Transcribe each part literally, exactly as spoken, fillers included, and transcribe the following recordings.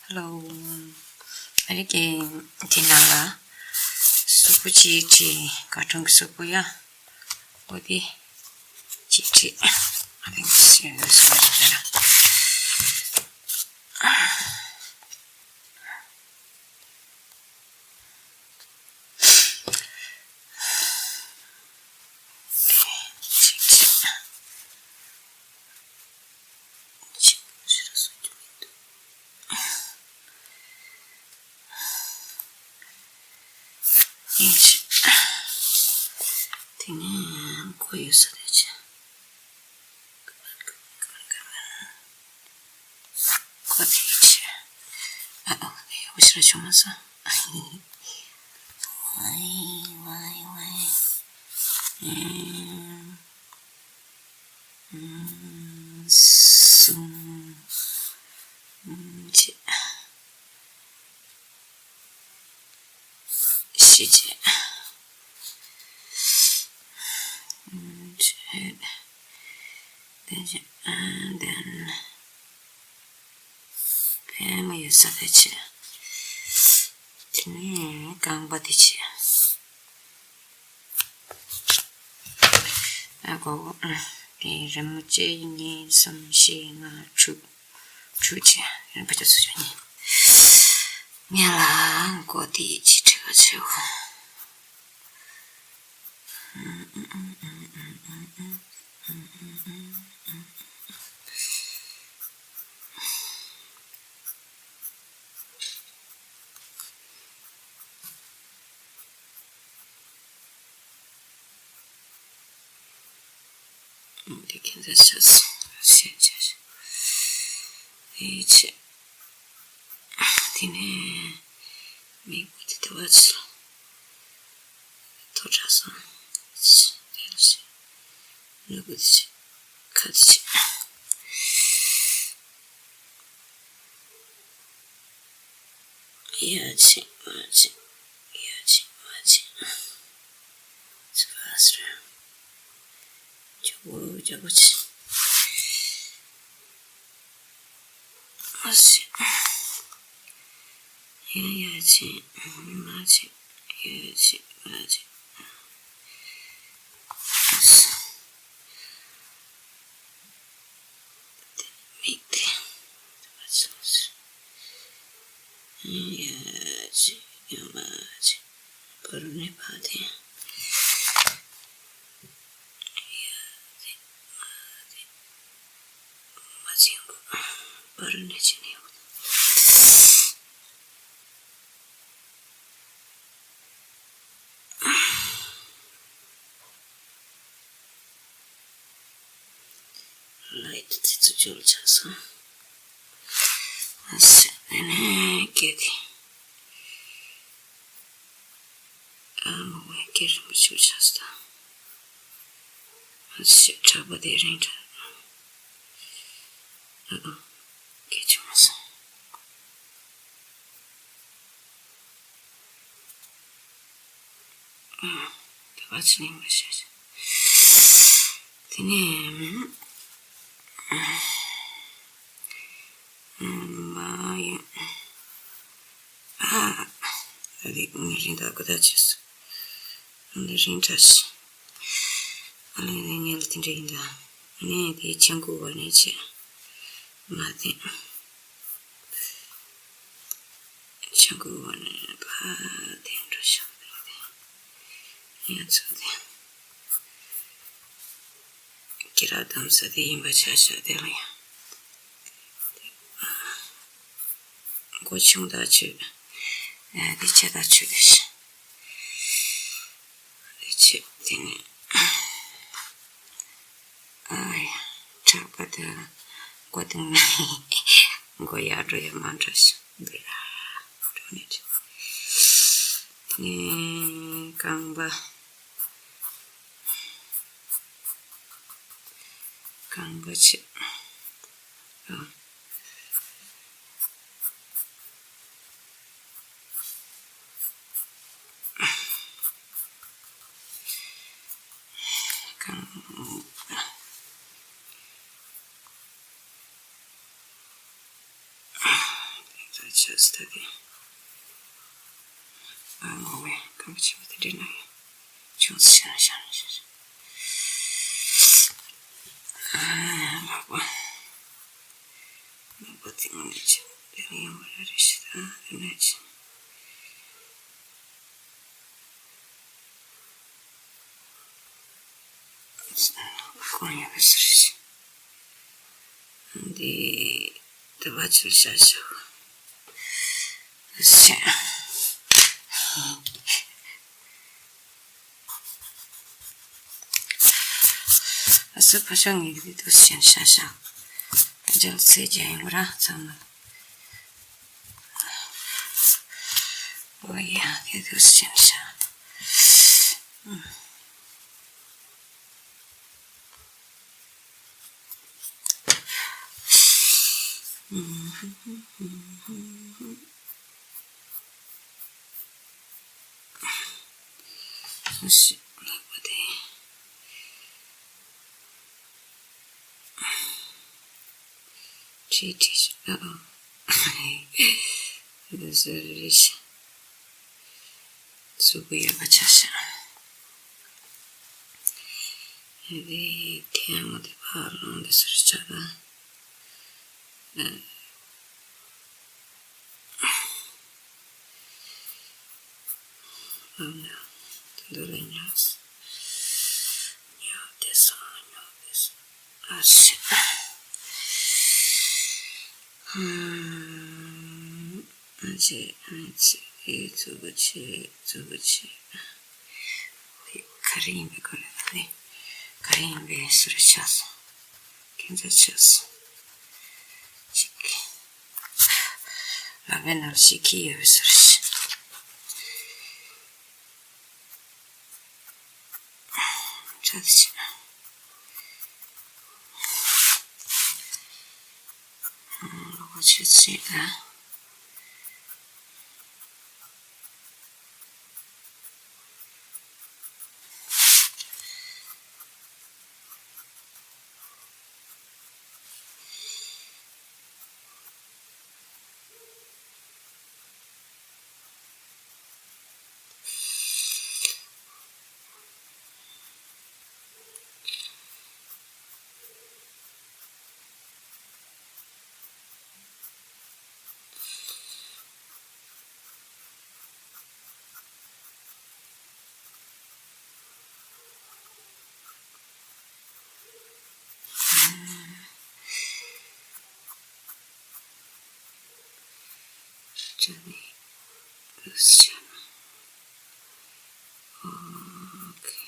Hello. ཨ་རི་ཀའི་དེ་ནང་ལ་གཟུགས་པོ་གཅིག་བྲིས། ཀར་ཊུན་གྱི་གཟུགས་པོ་ཡ། འོ་དེ་གཅིག་བྲིས། ཨ་རི་ཀའི་གཟུགས་པོ་གཅིག་བྲིས། དེ་ནས་མགོ་ཡོད་ས་རེད་ཅེ། མགོ་དེ་ཅེ། ཨ་ཨ། ཡག་པོ་ཞེ་དྲག་བྱུང་མ་སོང་། ཝའི་ཝའི་ཝའི། ཨེམ། ཨུམ། གསུམ། ཨུམ། བརྒྱད། བཞི་བྱས། ཨུམ། བརྒྱད། བདུན་བྱས། ཨ། བདུན། པད་མ་ཡོད་ས་རེད་ཅེ། དེ་ནས་རྐང་པ་དེ་བྱས། ཨ་གོ་གོ། ཨ། དེ་རི་མོ་གཅིག་གཉིས་གསུམ་བཞི་ལྔ་དྲུག་དྲུག་བྱས། རིམ་པ་བྱས་སུ་བྱས་ནས། ངས་ལ་མགོ་དེ་གཅིག་བྲིས་པ་བྱས་གོ། འདི་ཁྱེད་ཚོས་ཆ་ཚང་ཤེས་བྱ་ཞིག་ཡིད་ཆེས། དེ་ནས་མིག་པོ་དེ་ལྟ་བ་ཅི་ལ་ཐོ་དྲག་སོང་། ལུས་པོ་དེ་ཅི་ཁ་དེ་ཅི། ཡ་ཆེ་མ་ཆེ། ཡ་ཆེ་མ་ཆེ། ཚི་ཕ་སི་ར། ཇོ་བོ་ཇོ་བོ་ཆེ། མ་ཆེ། ཡ་ཡ་ཆེ། མ་ཆེ། ཡ་ཆེ་མ་ཆེ། མ་ཆེ། མིག་དེ། ཡ་ཆེ་ཡ་མ་ཆེ། བར་ནས་ཕ་དེ། ཡ་དེ་མ་དེ། མ་ཆེན་པོ། བར་ནས་ཆེ་ནས་ཡོད། ལའི་ཊི་དེ་ཚོ་འཇོལ་ཆགས་སོང་། ཨ་ཟེར་ནས་སྐད་དེ། ཨ་མོ་བའི་སྐད་རིང་པོ་ཞིག་ཆགས་སོང་། ཨ་ཟེར་གྲྭ་པ་དེ་རིང་གྲྭ། ཨ་ཨ། སྐད་ཆ་མ་སོང་། ཨ། ད་ག་ཅི་ནས་མ་ཤེས། དེ་ནས་མ་ཡིན། ཨ། ད་དེ་ངས་རིན་ཐང་གོ་ད་བྱས་སོ། ཨ་ནི་རིན་ཐང་ཞིག་ཨ་ནི་ངས་ལ་དེ་འདྲ་ཡིན་ད། ཨ་ནི་དེ་ཆང་ཁུ་བ་ནས་བྱས། མ་བསྟན། ཆང་ཁུ་བ་ནས་ཕ་དེ་འགྲོ་ཤག་དེ། ང་ཚོ་དེ་ཁྱེད་རང་གདམ་ས་དེ་ཡིན་པ་ཆ་ཤག་དེ་ལ་ཡང་། མགོ་ཆུང་ད་ཆུ། ཨ་དེ་ཆེ་ད་ཆུ་རེད། དེ་ཆེ་དེ་ནས། ཨ་ཡ། ཁྲག་པ་དེ་མགོ་དེ་ན་མགོ་ཡར་འགྲོ་ཡ་མར་འགྲོ་ཞིག་འདི་ར་འགྲོ་ནས་ཆེ། ནས་རྐང་པ། རྐང་པ་ཆེ། ཨ། རྐང་པ། ཤ་སྟ་དེ། ཨ་ངོ་བས་གང་བྱེད་པ་དེ་འདྲ་ན་ཡང་ཅུང་ཟད་ཤ་ཤ་ཤ། ཨ་ལག་པ། ལག་པ་དེ་ངོ་ནས་ཅི་དེ་ལ་ཡང་བ་ར་རེ་ཞིག་དང་དེ་ནས་ཅི། གོང་ཡོད་པའི་ཟུར་ཞིག་འདི་དུ་བ་ཆུ་ཤ་ཤ་ཤ། ཨ་སི་ཕ་ཤ་ངེས་ཀྱི་དུ་ཤན་ཤ་ཤ། འཇལ་ཚེ་རྒྱ་ཡིན་ར་ཚང་མ། ཨོ་ཡ་དེ་དུ་ཤན་ཤ། ཁྲིད་ཁྲིད་ཨ་ཨ། འདི་ཟེར་རེད། གཟུགས་པོ་ཡོད་པ་ཆ་བཞག་འདི་ཐེངས་མ་དེ་ཕར་ལོང་འདི་ཟེར་ཆ་ད། འདི་ལ་ཉག་ཉག་དེ་སོང་ཉག་དེ་སོང་ཨ་ཤི། ཨ་ཅེ་ཨ་ཅེ་ཨེ་ཙུ་གུ་ཆེ་ཙུ་གུ་ཆེ། ག་རེ་ཡིན་པའི་ག་རེ་ད་ནི་ག་རེ་ཡིན་པའི་ཟུར་ཆགས་སོང་། ཁྱེད་ཚོ་ཆགས་སོང་། གཅིག་ལག་པའི་ནང་ཞིག་འཁྱེར་ཡོད་པའི་ཟུར་ཞིག་ཆགས་ཤིག་ལོག་པ་ཆུ་ཚོད་ཨ། Johnny Luciano. Okay.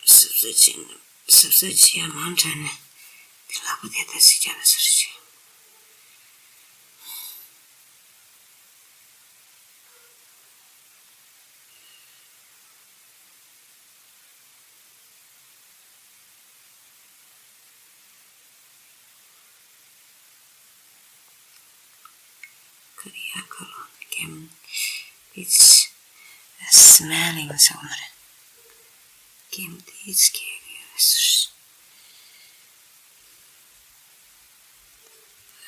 སུབ་སུབ་བྱས་ནས་སུབ་སུབ་བྱས་ཡ་མང་དྲགས་ནས་དེ་ལག་པ་དེ་ལྟ་སི་རྒྱ་ལ་ཟེར་བྱས། Korea cologne came it's smelling somewhere. Came this curious.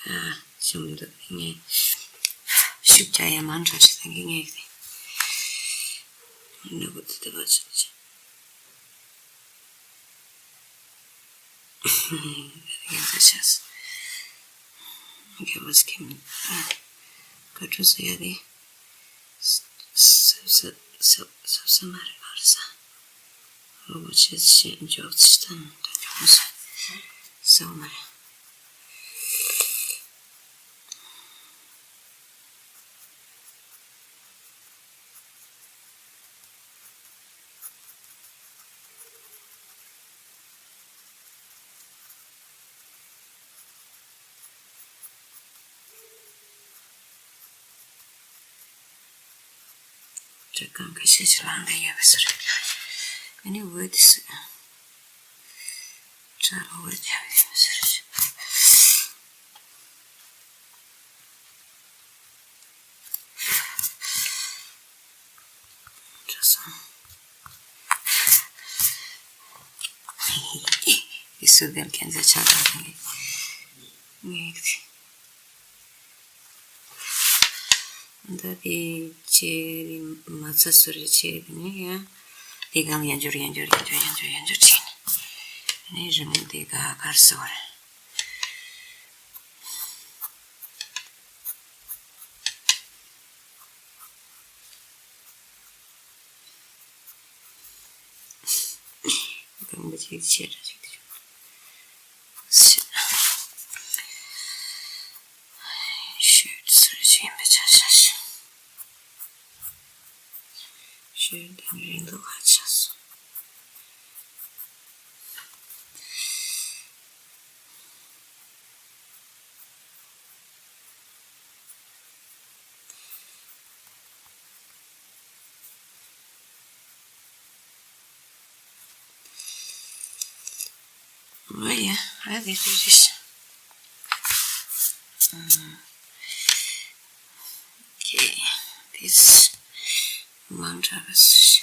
ཨ། ཞུམ་འདུག་ངས་ཤུགས་རྒྱག་ཡ་མང་དྲགས་ཤིག་བཏང་གི་ངས་ནུ་བོ་དེ་དེ་བ་ཆུ་ཆུ་ཡང་ཁ་ཤས་རྒྱ་བོད་སྐད་མི་ཨ་ཀ་ཀྲུ་ཟེར་ཡ་དེ། སབ་སབ་སབ་སབ་སབ་མ་རེད་ཨ་རེད་ས། ལོ་བོ་ཆེ་ཆེ་འཇོག་ཆེ་དང་ད་འཇོག་མ་ས་སབ་མ་རེད། གང་ག་ཤེས་ཤེས་ལང་ལ་ཡོད་པ་ཟེར། ཨ་ནི་འོད་དེ་ཟེར། ཁྲ་ལ་འོད་ཡོད་པ་ཟེར། ཁྲ་སང་ཡིག་སུ་དེར་ཁན་ཚ་ཆ་ད་ངེས། ད་དེ་ཆེ་རི་མ་ཚ་སུ་རི་ཆེ་རི་ནི་ཡ། དེ་གང་ཡང་འབྱོར་ཡང་འབྱོར་ཡང་འབྱོར་ཡང་འབྱོར་ཡང་འབྱོར་ཆེ་ནི། ནི་རི་མོ་དེ་ག་གར་སོ་ར། གང་པོ་ཅིག་ཆེ་ར་ཅིག་དེ་ཤོད་ཟེར་བཞིན་པའི་ཆ་ཤས་ཤོད་དང་རིང་དུ་ཁ་ཆགས་སོང་། Oh yeah, I did do this. Um, okay, this amount of us.